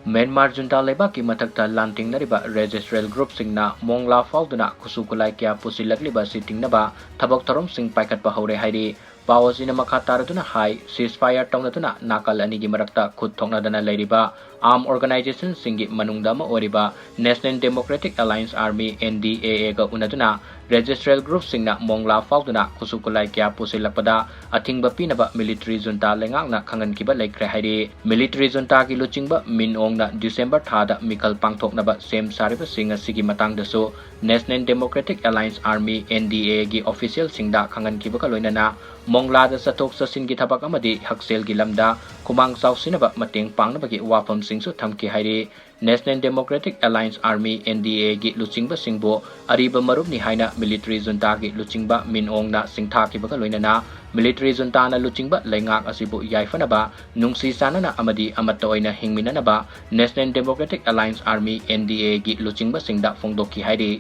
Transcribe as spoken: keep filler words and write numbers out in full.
Myanmar ꯖꯨꯟꯇꯥ ꯂꯩꯕꯥꯛꯀꯤ ꯃꯊꯛꯇ ꯂꯥꯟꯊꯦꯡꯅꯔꯤꯕ ꯔꯦꯖꯤꯁꯇ꯭ꯔꯦꯜ ꯒ꯭ꯔꯨꯞꯁꯤꯡꯅ ꯃꯣꯡꯂꯥ ꯐꯥꯎꯗꯨꯅ ꯈꯨꯠꯁꯨ ꯈꯨꯠꯂꯥꯏ ꯀꯌꯥ ꯄꯨꯁꯤꯜꯂꯛꯂꯤꯕ ꯑꯁꯤ ꯊꯤꯡꯅꯕ ꯊꯕꯛ ꯊꯧꯔꯝꯁꯤꯡ ꯄꯥꯏꯈꯠꯄ ꯍꯧꯔꯦ ꯍꯥꯏꯔꯤ꯫ ꯄꯥꯎ ꯑꯁꯤꯅ ꯃꯈꯥ ꯇꯥꯔꯗꯨꯅ ꯍꯥꯏ, ꯁꯤꯖꯐꯥꯌꯔ ꯇꯧꯅꯗꯨꯅ ꯅꯥꯀꯜ ꯑꯅꯤꯒꯤ ꯃꯔꯛꯇ ꯈꯨꯠ ꯊꯣꯛꯅꯗꯅ ꯂꯩꯔꯤꯕ ꯑꯥꯔꯝ ꯑꯣꯔꯒꯅꯥꯏꯖꯦꯁꯟꯁꯤꯡꯒꯤ ꯃꯅꯨꯡꯗ ꯑꯃ ꯑꯣꯏꯔꯤꯕ national democratic alliance army, N D A ꯑꯦꯒ ꯎꯅꯗꯨꯅ ꯔꯦꯖꯤꯁꯇ꯭ꯔꯦꯜ ꯒ꯭ꯔꯨꯞꯁꯤꯡꯅ ꯃꯣꯡꯂꯥ ꯐꯥꯎꯗꯨꯅ ꯈꯨꯠꯁꯨ ꯈꯨꯠꯂꯥꯏ ꯀꯌꯥ ꯄꯨꯁꯤꯜꯂꯛꯄꯗ ꯑꯊꯤꯡꯕ ꯄꯤꯅꯕ ꯃꯤꯂꯤꯇꯔꯤ ꯖꯨꯟꯇꯥ ꯂꯩꯉꯥꯛꯅ ꯈꯪꯍꯟꯈꯤꯕ ꯂꯩꯈ꯭ꯔꯦ ꯍꯥꯏꯔꯤ꯫ ꯃꯤꯂꯤꯇꯔꯤ ꯖꯨꯟꯇꯥꯒꯤ ꯂꯨꯆꯤꯡꯕ ꯃꯤꯟ ꯑꯣꯡꯅ ꯗꯤꯁꯦꯝꯕꯔ ꯊꯥꯗ ꯃꯤꯈꯜ ꯄꯥꯡꯊꯣꯛꯅꯕ ꯁꯦꯝ ꯁꯥꯔꯤꯕꯁꯤꯡ ꯑꯁꯤꯒꯤ ꯃꯇꯥꯡꯗꯁꯨ national democratic alliance army, N D ꯑꯦꯒꯤ ꯑꯣꯐꯤꯁꯤꯌꯦꯜꯁꯤꯡꯗ ꯈꯪꯍꯟꯈꯤꯕꯒ ꯂꯣꯏꯅꯅ ꯃꯣꯡꯂꯥꯗ ꯆꯠꯊꯣꯛ ꯆꯠꯁꯤꯟꯒꯤ ꯊꯕꯛ ꯑꯃꯗꯤ ꯍꯛꯁꯦꯜꯒꯤ ꯂꯝꯗ ꯈꯨꯃꯥꯡ ꯆꯥꯎꯁꯤꯟꯅꯕ ꯃꯇꯦꯡ ꯄꯥꯡꯅꯕꯒꯤ ꯋꯥꯐꯝꯁꯤꯡꯁꯨ ꯊꯝꯈꯤ ꯍꯥꯏꯔꯤ꯫ National democratic alliance army, N D ꯑꯦꯒꯤ ꯂꯨꯆꯤꯡꯕꯁꯤꯡꯕꯨ ꯑꯔꯤꯕ ꯃꯔꯨꯞꯅꯤ ꯍꯥꯏꯅ ꯃꯤꯂꯤꯇꯔꯤ ꯖꯨꯟꯇꯥꯒꯤ ꯂꯨꯆꯤꯡꯕ ꯃꯤꯟ ꯑꯣꯡꯅ ꯁꯤꯡꯊꯥꯈꯤꯕꯒ ꯂꯣꯏꯅꯅ ꯃꯤꯂꯤꯇꯔꯤ ꯖꯨꯟꯇꯥꯅ ꯂꯨꯆꯤꯡꯕ ꯂꯩꯉꯥꯛ ꯑꯁꯤꯕꯨ ꯌꯥꯏꯐꯅꯕ, ꯅꯨꯡꯁꯤ ꯆꯥꯟꯅꯅ ꯑꯃꯗꯤ ꯑꯃꯠꯇ ꯑꯣꯏꯅ ꯍꯤꯡꯃꯤꯟꯅꯅꯕ national democratic alliance army, N D ꯑꯦꯒꯤ ꯂꯨꯆꯤꯡꯕꯁꯤꯡꯗ ꯐꯣꯡꯗꯣꯛꯈꯤ ꯍꯥꯏꯔꯤ꯫